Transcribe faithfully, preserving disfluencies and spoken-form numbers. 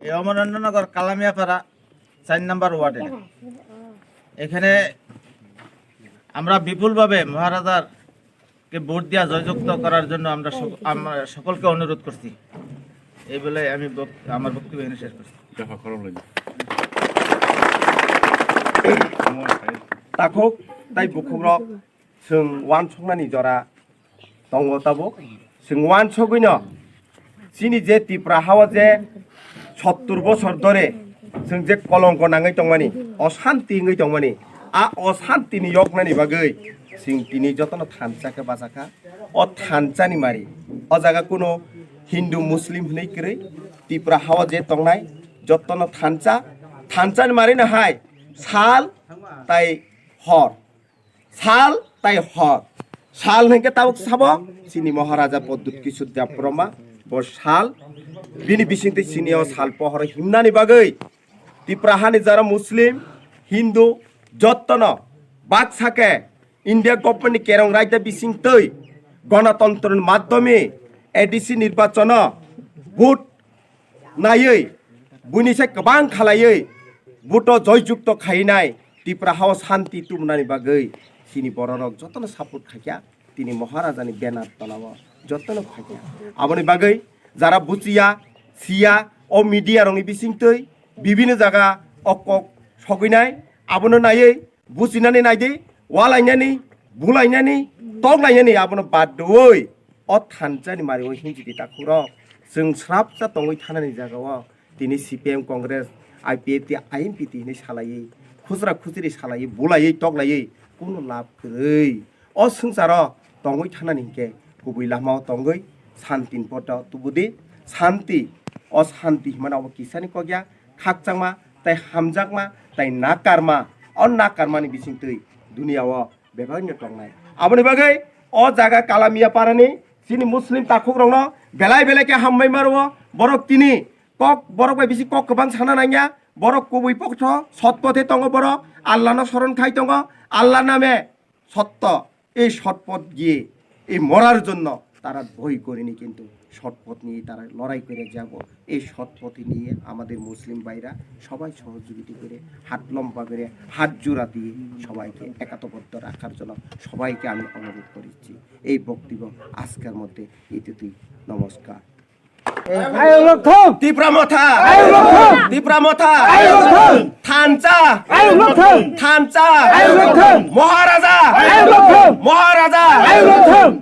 এই অমরেন্দ্রনগর কালামিয়াপাড়া চার নম্বর ওয়ার্ড এটা। এখানে আমরা বিপুলভাবে মহারাজারকে ভোট দিয়া জয়যুক্ত করার জন্য আমরা সক-, আমরা সকলকে অনুরোধ করছি। এই বলে আমি বক-, আমার বক্তব্য এখানে শেষ করছি। Takhuk tai bukhukrok, chwng uansuknani jora tongo tabuk. Chwng uansugwino chini je Tripura hao je sottur bosor dhore chwng je kolongko nangwi tongmani, oshanti wngwi tongmani, a oshantini yoknani bagwi chwng tini jotono thansa khe bachakha. O thansani mari, o jaga kuno Hindu Muslim hwnwi kwrwi, Tripura hao je tongnai jotono thansa, thansani mari no hai sal tai hor. Sal tai hor. Sal hwnkhe tabuk sabo chini Maharaja Pradyut Kishore Debbarma, bo sal, bini bisingtwi chini o sal pohoro himnani bagwi Tripura hani jara Muslim, Hindu, jottono baksa khe India government ni kerong raida bisingtwi gonotontro ni madhyome A D C nirbachono vote naiwi, buini se kwbang khalaiwi, buto joyjukto khainai, Tripura hao shanti tubunani bagwi chini bororok jotono support khaikha, tini Maharajani banner tolao jotono khaikha. Aboni bagwi jara buchiya, siya, o media rokni bisingtwi bibinno jaga o kok sogwinai, abono naiwi, buchinani naidi, walainani, bulainani, toklainani abono bad doi. O thansani mari o hinjidi takhurok. Chwng srapsa tongwi thanani jagao tini C P M, Congress, I P F T, I N P T hinwi salaiwi, khusra khusri salaiwi, bulaiwi, toklaiwi, kunu lab kwrwi. O swngcharo tongwi thanani hinkhe kubui lamao tongwi shantin poto tubudi. Shanti, o shanti himano obo kisani kokya, khakchangma, tai hamjakma, tai nakarma. O nakarmani bisingtwi duniya o bebakno tongnai. Aboni bagwi o jaga Kalamia parani chini Muslim takhukrokno belai belai khe hambai maro. Borok tini kok, borok bai bisi kok kwbang sana nangya. Borok kubui pokotho sotpothe tongo borok. Allahno soron khai tongo. Allah name সত্য, এই সৎ পথ গিয়ে এই মরার জন্য তারা ভয় করেনি, কিন্তু সৎ পথ নিয়ে তারা লড়াই করে যাব। এই সৎ পথে নিয়ে আমাদের মুসলিম ভাইরা সবাই সহযোগিতা করে, হাত লম্বা করে, হাত জোড়া দিয়ে সবাইকে একাত্মবদ্ধ রাখার জন্য সবাইকে আমি অনুরোধ করছি। এই বক্তব্য আজকের মধ্যে এটুকুই। নমস্কার। Ayung Lokthung! Tipra Motha! Ayung Lokthung! Tipra Motha! Ayung Lokthung! Thansa! Ayung Lokthung! Thansa! Ayung Lokthung! Maharaja! Ayung Lokthung! Maharaja! Ayung Lokthung!